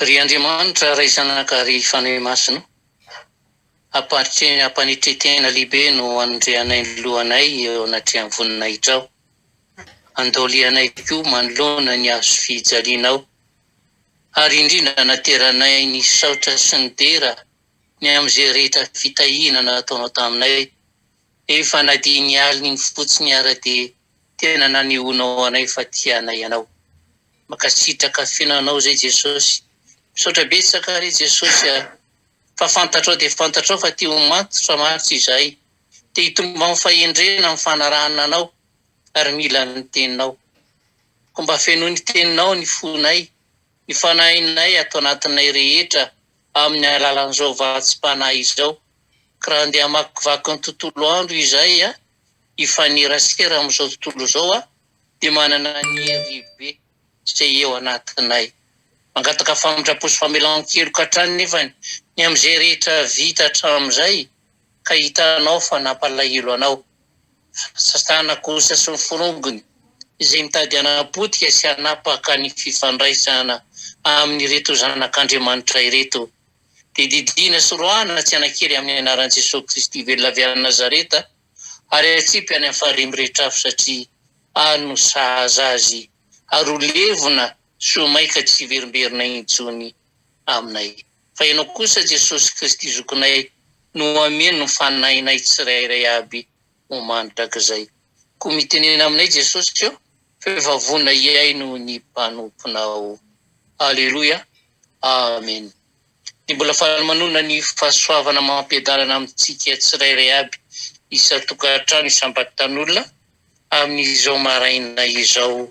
Ry Andriamanitra Ray Zanaka ary Fanahy Masina, ampanetren-tena lehibe no anondrehanay ny lohanay eo anatrehan'ny voninahitrao. Andaolianay koa manoloana ny hazo fijalianao, ary indrindra anateranay ny saotra sy ny dera ny amin'izay rehetra fitahiana nataonao taminay. Efa na dia ny alina iny fotsiny ara dia tena nanehoanao anay fa tia anay ianao. Mankasitraka feno anao zay Jesosy. Misaotra betsaka re Jesosy a! Fa fantatrao dia fantatrao fa te ho matotra mantsy izahay. Te hitombo amin'ny fahendrena amin'ny fanarahana anao ary mila ny teninao. Koa mba fenoy ny teninao ny fonay, ny fanahinay ato anatinay rehetra amin'ny alalan'izao vatsim-panahy izao. Ka raha andeha hamakivaky ny tontolo andro izahay hifanerasera amin'izao tontolo izao dia manana ny hery lehibe izay eo anatinay. Mangataka famindram-po sy famelan-keloka hatrany nefa ny amin'izay rehetra vita hatramin'izay ka hitanao fa nampalahelo anao. Satana kosa sy ny forongony izay mitady hanapotika sy hanapaka ny fifandraisana amin'ireto zanak'Andriamanitra ireto dia didiana sy roahana tsy hanan-kery amin'ny anaran'i Jesoa Kristy velona avy any Nazareta ary atsipy any amin'ny farihy mirehitra afo satria any no sahaza azy ary ho levona sy ho maika tsy hiverimberina intsony aminay. Fa Ianao kosa Jesosy Kristy Zokinay no hameno ny fanahinay tsirairay aby ho mandrakizay. Koa mitenena aminay Jesosy ô fa efa vonona hihaino ny mpanomponao. Aleloia. Amen. Dia mbola faly manonona ny fahasoavana amam-piadanana amintsika tsirairay aby isan-tokantrano isam-batan'olona amin'izao maraina izao.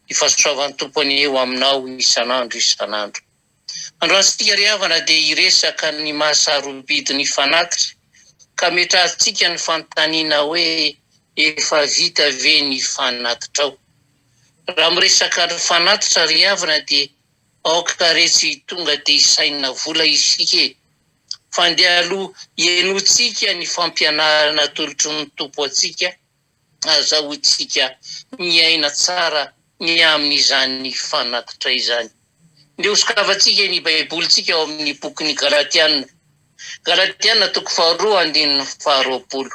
Ny fahasoavan'ny Tompo anie ho aminao isan'andro isan'andro. Androany isika ry havana dia hiresaka ny maha sarobidy ny fanatitra ka ametrahantsika ny fanontaniana hoe efa vita ve ny fanatitrao? Raha miresaka ny fanatitra ry havana dia Aoka re tsy tonga dia hisaina vola isika e! Fa andeha aloha henointsika ny fampianarana atolotry ny Tompo antsika, azahoantsika miaina tsara ny amin'izany fanatitra izany. Ndeha hosokafantsika ny Baibolintsika ao amin'ny bokin'ny Galatiana. Galatiana toko faharoa andininy faharoapolo.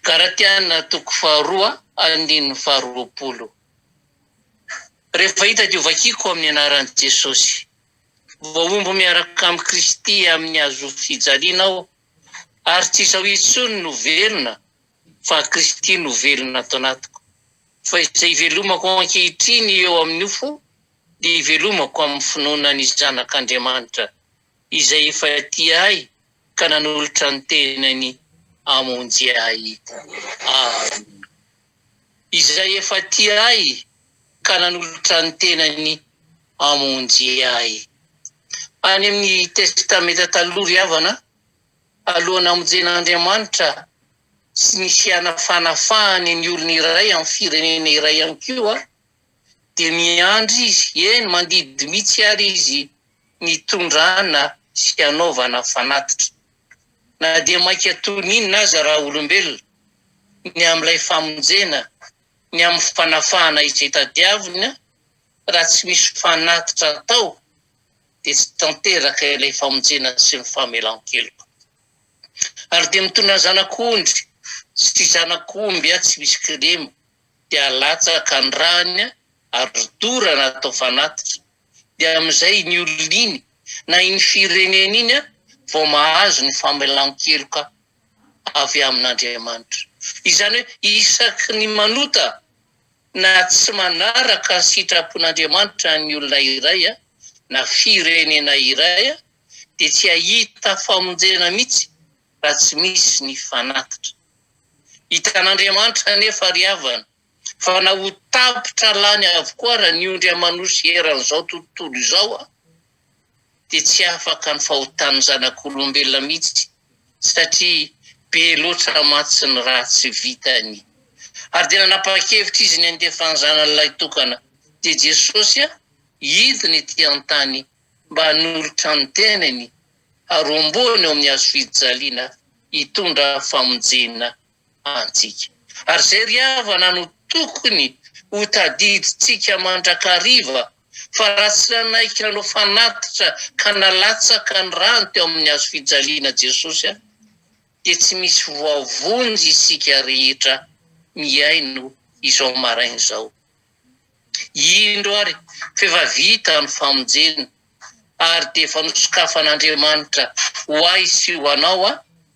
Galatiana toko faharoa andininy faharoapolo. Rehefa hita dia hovakiko amin'ny anaran'i Jesosy. Voahombo miaraka amin'i Kristy amin'ny hazofijaliana aho, ary tsy izaho intsony no velona, fa Kristy no velona ato anatiko. Fa izay ivelomako ankehitriny eo amin'ny nofo, dia ivelomako amin'ny finoana ny Zanak'Andriamanitra, izay efa tia ahy ka nanolotra ny tenany hamonjy ahy. Amena. Izay efa tia ahy ka nanolotra ny tenany hamonjy ahy. Any amin'ny Testamenta Taloha ry havana, alohan'ny hamonjen'Andriamanitra sy ny fianafanafahany ny olona iray amin'ny firenena iray ihany koa, dia miandry Izy, eny mandidy mihitsy ary Izy ny hitondrana sy hanaovana fanatitra. Na dia maika toy ny inona aza raha olombelona, ny amin'ilay famonjena, ny amin'ny fanafahana izay tadiavina, raha tsy misy fanatitra atao dia tsy tanteraka ilay famonjena sy ny famelan-keloka. Ary dia mitondra zanak'ondry sy zanak'omby tsy misy kilema dia alatsaka ny rany ary dorana atao fanatitra dia amin'izay iny olona iny na iny firenena iny vao mahazo ny famelan-keloka avy amin'Andriamanitra. Izany hoe isaky ny manota na tsy manaraka ny sitrapon'Andriamanitra ny olona iray na firenena iray dia tsy hahita famonjena mihitsy raha tsy misy ny fanatitra. Hitan'Andriamanitra anefa ry havana fa na ho tapitra lany avokoa ara ny ondry aman'osy eran'izao tontolo izao dia tsy afaka ny fahotan'ny zanak'olombelona mihitsy satria be loatra mantsy ny ratsy vitany. Ary dia nanapa-kevitra izy ny handefa ny zanany lahitokana, dia Jesosy, hidina ety an-tany mba hanolotra ny tenany ary homboany eo amin'ny hazofijaliana hitondra famonjena antsika. Ary izay ry havana no tokony ho tadidintsika mandrakariva. Fa raha tsy nanaiky nanao fanatitra ka nalatsaka ny rany teo amin'ny hazo fijaliana Jesosy dia tsy misy voavonjy isika rehetra mihaino izao maraina izao. Indro ary f'efa vita ny famonjena ary dia efa nosokafan'Andriamanitra ho ahy sy ho anao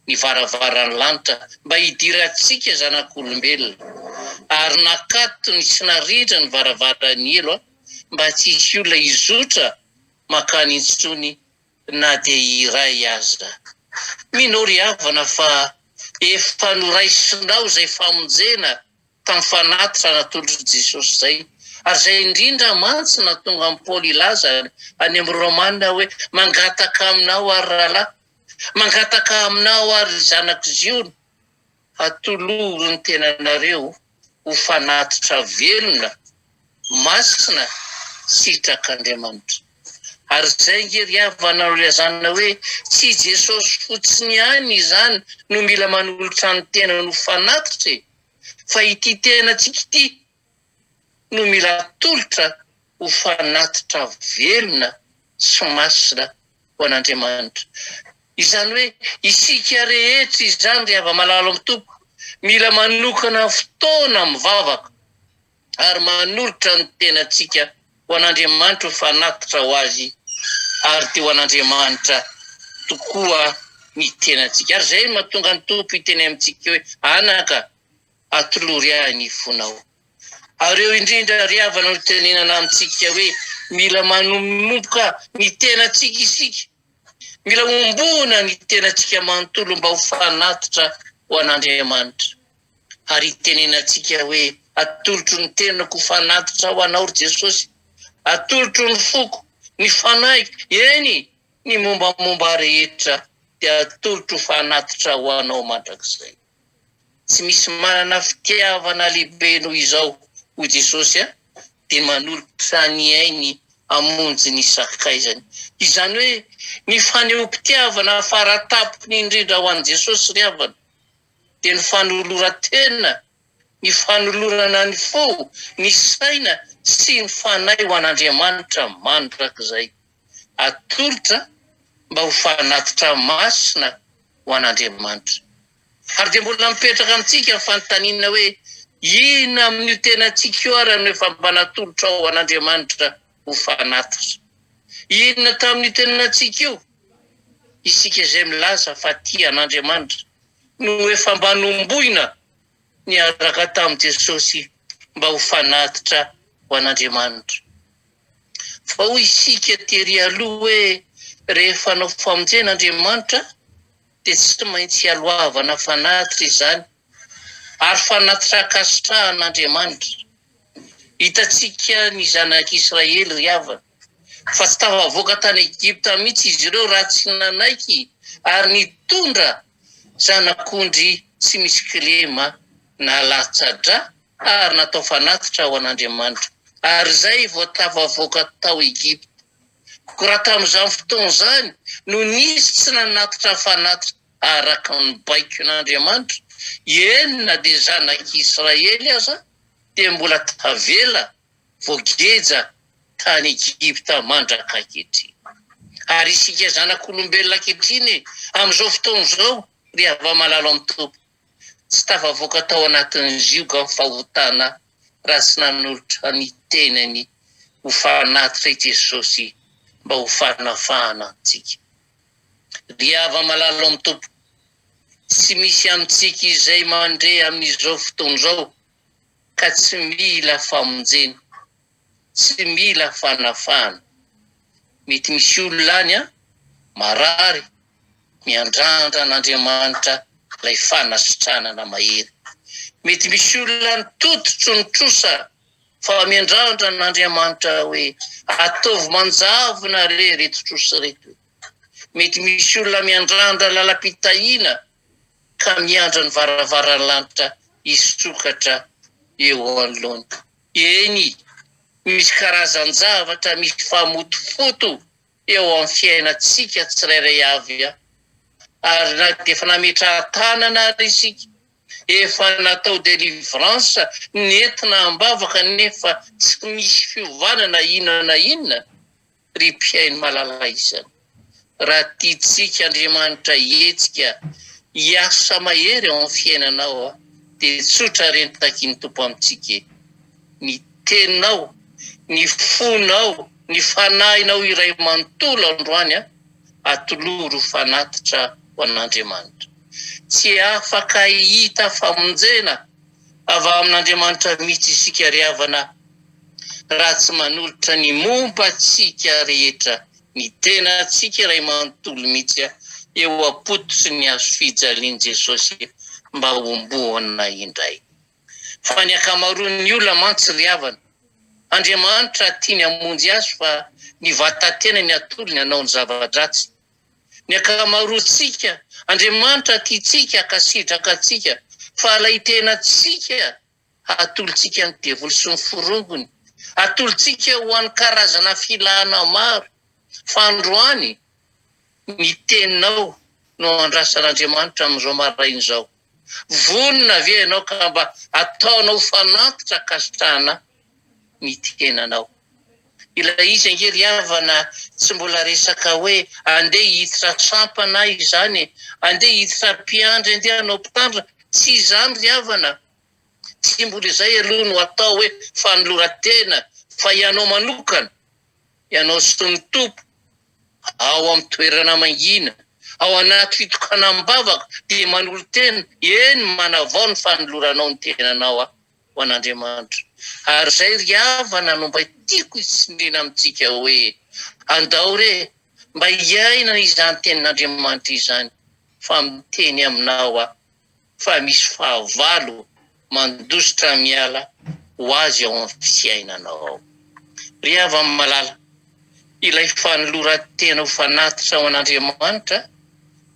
ny varavaran'ny lanitra mba hidirantsika zanak'olombelona, ary nakatony sy narindra ny varavaran'ny helo mba tsy hisy olona hizotra mankany intsony na dia iray aza. Mino ry havana fa efa noraisinao izay famonjena tamin'ny fanatitra natolotr'i Jesosy izay. Ary izay indrindra mantsy nahatonga an'i Paoly hilaza any amin'ny Romana hoe, Mangataka aminao aho, ry rahalahy, mangataka aminao aho, ry zanak'i Ziona, atolory ny tenanareo ho fanatitra velona, masina, sitrak'Andriamanitra. Ary izay ange ry havana no ilazana hoe tsy i Jesosy fotsiny ihany izany no mila manolotra ny tenany ho fanatitra e! Fa ity tenantsika ity no mila atolotra ho fanatitra velona sy masina ho an'Andriamanitra. Izany hoe isika rehetra izany ry hava-malala ao amin'ny Tompo mila manokana fotoana mivavaka ary manolotra ny tenantsika ho an'Andriamanitra ho fanatitra ho Azy ary dia ho an'Andriamanitra tokoa ny tenantsika. Ary izay no mahatonga ny Tompo hiteny amintsika hoe, Anaka, atolory ahy ny fonao. Ary eo indrindra ry havana no itenenana amintsika hoe mila manomboka ny tenantsika isika. Mila homboana ny tenantsika manontolo mba ho fanatitra ho an'Andriamanitra. Ary itenenantsika hoe, Atolotro ny tenako ho fanatitra ho Anao, ry Jesosy. Atolotro ny foko, ny fanahiko, eny, ny mombamomba ahy rehetra dia atolotro ho fanatitra ho Anao mandrakizay. Tsy misy manana fitiavana lehibe noho izao, hoy Jesosy, dia manolotra ny ainy hamonjy ny sakaizany. Izany hoe, ny fanehoam-pitiavana fara-tampony indrindra ho an'i Jesosy ry havana, dia ny fanoloran-tena, ny fanolorana ny fo, ny saina sy ny fanahy ho an'Andriamanitra mandrakizay. Atolotra mba ho fanatitra masina ho an'Andriamanitra. Ary dia mbola mipetraka amintsika ny fanontaniana hoe, Inona amin'io tenantsika io ary no efa mba natolotrao ho an'Andriamanitra ho fanatitra? Inona tamin'io tenantsika io, isika izay milaza fa tia an'Andriamanitra, no efa mba nomboina niaraka tamin'i Jesosy mba ho fanatitra ho an'Andriamanitra? Fa hoy isika tery aloha hoe, rehefa hanao famonjena Andriamanitra, dia tsy maintsy ialohavana fanatitra izany, ary fanatitra ankasitrahan'Andriamanitra. Hitantsika ny zanak'Israely ry havana, fa tsy tafavoaka tany Egypta mihitsy izy ireo raha tsy nanaiky ary nitondra zanak'ondry tsy misy kilema na latsa-drà ary natao fanatitra ho an'Andriamanitra, ary izay vao tafavoaka tao Egypta. Koa raha tamin'izany fotoana izany no nisy tsy nanatitra fanatitra araka ny baikon'Andriamanitra, eny na dia zanak'i Israely aza dia mbola tavela voageja tany Egypta mandrak'ankehitriny. Ary isika zanak'olombelona ankehitriny amin'izao fotoana izao, ry hava-malala ao amin'ny Tompo, Tsy tafavoaka tao anatin'ny zioga ny fahotana raha tsy nanolotra ny tenany ho fanatitra i Jesosy mba ho fanafahana antsika. Ry hava-malala ao amin'ny Tompo, tsy misy amintsika izay mandre amin'izao fotoana izao ka tsy mila famonjena, tsy mila fanafahana. Mety misy olona any an, marary, miandrandra an'Andriamanitra ilay fanasitranana mahery. Mety misy olona nitototro ny trosa fa miandrandra an'Andriamanitra hoe ataovy manjavona re ireto trosa ireto e. Mety misy olona miandrandra lalam-pitahiana ka miandry ny varavaran'ny lanitra hisokatra eo anoloany. Eny, misy karazan-javatra mifamotofoto eo amin'ny fiainantsika tsirairay avy ary na dia efa nametraha-tanana ary isika. Efa natao délivrance, nentina am-bavaka nefa tsy misy fiovana na inona na inona. Ry mpihaino malala isany, raha tiantsika Andriamanitra hihetsika, hiasa mahery ao amin'ny fiainanao, dia tsotra re ny takian'ny Tompo amintsika e! Ny teninao, ny fonao, ny fanahinao iray manontolo androany, atolory ho fanatitra ho an'Andriamanitra. Tsy afaka hahita famonjena avy amin'Andriamanitra mihitsy isika ry havana raha tsy manolotra ny momba antsika rehetra, ny tenantsika iray manontolo mihitsy eo am-pototry ny hazo fijalian'i Jesosy mba homboana indray. Fa ny ankamaroan'ny olona mantsy ry havana, Andriamanitra tiany hamonjy azy fa ny vatatenany atolony hanao ny zava-dratsy. Ny ankamaroantsika, Andriamanitra tiantsika hankasitraka antsika fa ilay tenantsika hatolotsika ny devoly sy ny forongony, hatolotsika ho an'ny karazana filana maro. Fa androany, ny teninao no andrasan'Andriamanitra amin'izao maraina izao. Vonona ve ianao ka mba ataonao fanatitra ankasitrahana ny tenanao? Ilay izy ange ry havana tsy mbola resaka hoe andeha hiditra sampana aho izany e, andeha hiditra mpiandry, andeha hanao mpitandrina, tsy izany ry havana, tsy mbola izay aloha no atao hoe fanoloran-tena fa ianao manokana, ianao sy ny Tompo ao amin'ny toerana mangina, ao anaty fitokanam-bavaka dia manolo-tena, eny manavao ny fanoloranao ny tenanao aho. ho an'Andriamanitra. Ary izay ry havana no mba tiako hitsindriana amintsika hoe, andao re mba hiainana izany tenin'Andriamanitra izany fa miteny aminao aho fa misy fahavalo mandositra miala ho azy ao amin'ny fiainanao ao. Ry hava-malala, ilay fanoloran-tena ho fanatitra ho an'Andriamanitra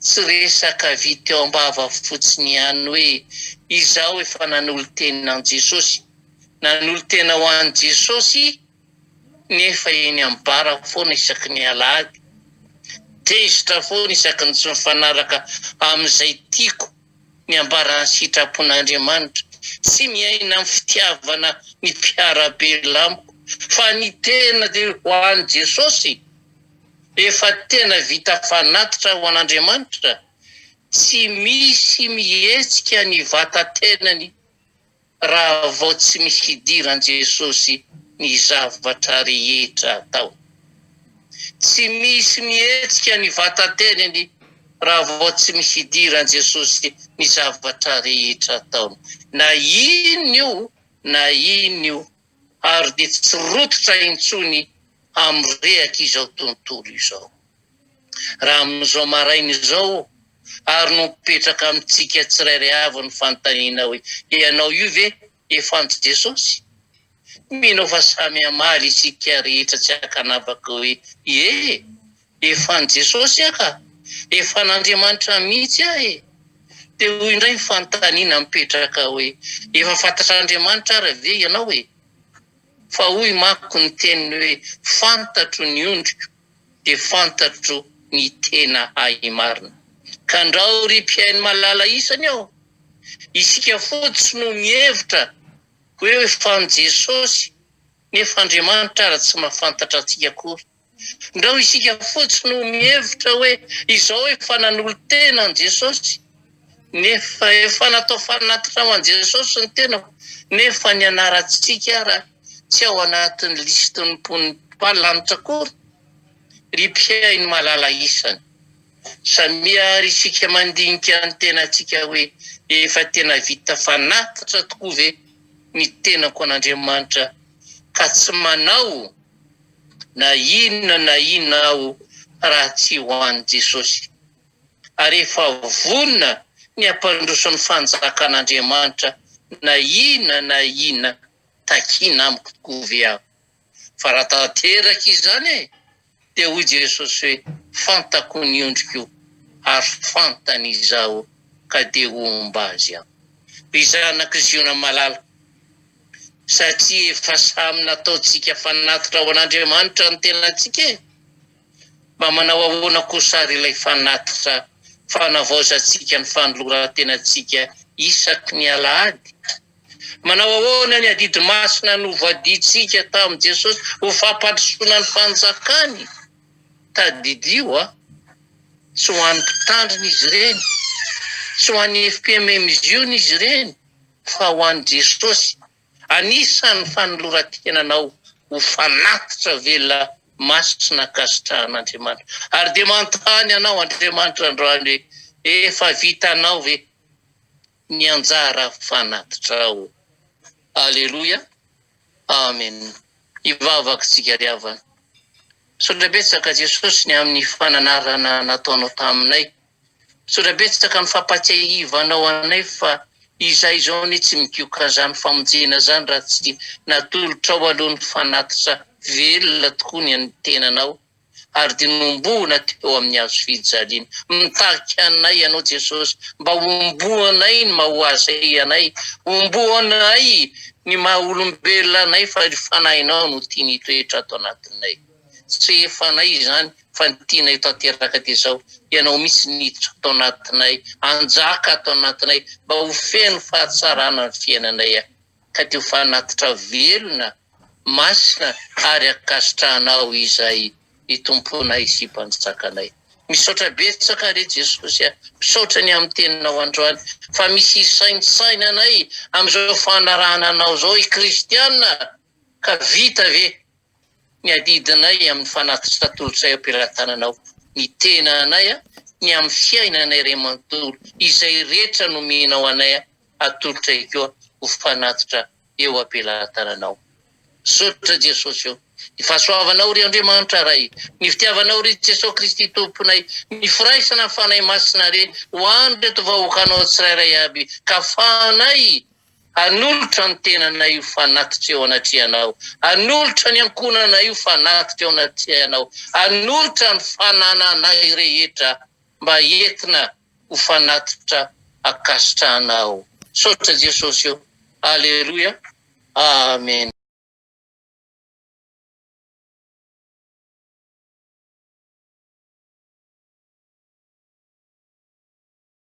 tsy resaka vita eo am-bava fotsiny ihany hoe izaho efa nanolo-tena an'i Jesosy. Nanolo-tena ho an'i Jesosy nefa eny amin'ny bar foana isaky ny alahady. Tezitra foana isaky ny tsy mifanaraka amin'izay tiako ny ambaran'ny sitrapon'Andriamanitra. Tsy miaina amin'ny fitiavana ny mpiara-belona amiko fa ny tena dia ho an'i Jesosy. Efa tena vita fanatitra ho an'Andriamanitra, tsy misy mihetsika ny vata-tenany raha vao tsy misy hidiran'i Jesosy ny zavatra rehetra atao. Tsy misy mihetsika ny vata-tenany raha vao tsy misy hidiran'i Jesosy ny zavatra rehetra ataony. Na inona io na inona io ary dia tsy rototra intsony amin'ny rehaka izao tontolo izao. Raha amin'izao maraina izao ary no mipetraka amintsika tsirairay avy ny fanontaniana hoe, ianao io ve efa an'i Jesosy? Mino aho fa samy hamaly isika rehetra tsy ankanavaka hoe, ie, efa an'i Jesosy aho ka! Efa an'Andriamanitra mihitsy aho e! Dia hoy indray ny fanontaniana mipetraka hoe, efa fantatr'Andriamanitra ary ve ianao e? Fa hoy manko ny teniny hoe, Fantatro ny ondriko, dia fantatro ny tena ahy marina. Ka ndrao ry mpihaino malala isany ô, isika fotsiny no mihevitra hoe efa an'i Jesosy, nefa Andriamanitra ary tsy mahafantatra antsika akory. Ndrao isika fotsiny no mihevitra hoe izao efa nanolo-tena an'i Jesosy, nefa efa natao fanatitra ho an'i Jesosy ny tenako, nefa ny anarantsika ara tsy ao anatin'ny listin'ny mponin'ny lanitra akory. Ry mpihaino malala isany, samia ary isika mandinika ny tenantsika hoe efa tena vita fanatitra tokoa ve ny tenako an'Andriamanitra ka tsy manao na inona na inona aho raha tsy ho an'i Jesosy. Ary efa vonona ny hampandroso ny fanjakan'Andriamanitra na inona na inona takiana amiko tokoa ve aho? Fa raha tanteraka izany e, dia hoy Jesosy hoe, Fantako ny ondriko ary fantany Izaho ka dia homba azy aho. Ry zanak'i Ziona malala, satria efa samy nataontsika fanatitra ho an'Andriamanitra ny tenantsika e! Mba manao ahoana kosa ary ilay fanatitra fanavaozantsika ny fanoloran-tenantsika isaky ny alahady? Manao ahoana ny adidy masina novoadintsika tamin'i Jesosy ho fampandrosoana ny fanjakany? Tadidio a! Tsy ho an'ny mpitandrina izy ireny, tsy ho an'ny FPMM Ziona izy ireny, fa ho an'i Jesosy. Anisan'ny fanoloran-tenanao ho fanatitra velona masina ankasitrahan'Andriamanitra. Ary dia manontany anao Andriamanitra androany hoe, Efa vitanao ve ny anjara fanatitrao? Aleloia! Amen! Hivavaka isika ry havana. Misaotra betsaka Jesosy ny amin'ny fananarana nataonao taminay. Misaotra betsaka ny fampatsiahivanao anay fa izahay izao anie tsy migoka an'izany famonjena izany raha tsy natolotrao aloha ny fanatitra velona tokoa ny an'ny tenanao ary dia nombohina teo amin'ny hazo fijaliana. Mitarika anay Ianao Jesosy mba homboanay ny maha ho azy anay, homboanay ny maha olombelona anay fa ny Fanahinao no tiany hitoetra ato anatinay. Tsy efanay izany fa ny tianay ho tanteraka dia izao, Ianao mihitsy niditra ato anatinay, hanjaka ato anatinay mba ho feno fahatsarana ny fiainanay ka dia ho fanatitra velona, masina ary ankasitrahanao izay Itompoanay sy Mpanjakanay. Misaotra betsaka re Jesosy a! Misaotra ny amin'ny teninao androany fa misy hisaintsainanay amin'izao fanarahana anao izao i Kristiana ka vita ve ny adidinay amin'ny fanatitra atolotray am-pelatananao, ny tenanay, ny amin'ny fiainanay iray manontolo, izay rehetra nomenao anay atolotray koa ho fanatitra eo am-pelatananao. Misaotra Jesosy ô! Ny fahasoavanao ry Andriamanitra Ray, ny fitiavanao ry Jesoa Kristy Tomponay, ny firaisana ny Fanahy Masina re ho an'ireto vahoakanao tsirairay aby ka afahanay Hanolotra ny tenanay ho fanatitra eo anatrehanao, hanolotra ny ankohonanay ho fanatitra eo anatrehanao, hanolotra ny fanananay rehetra mba entina ho fanatitra ankasitrahanao. Misaotra Jesosy ô! Aleloia! Amen.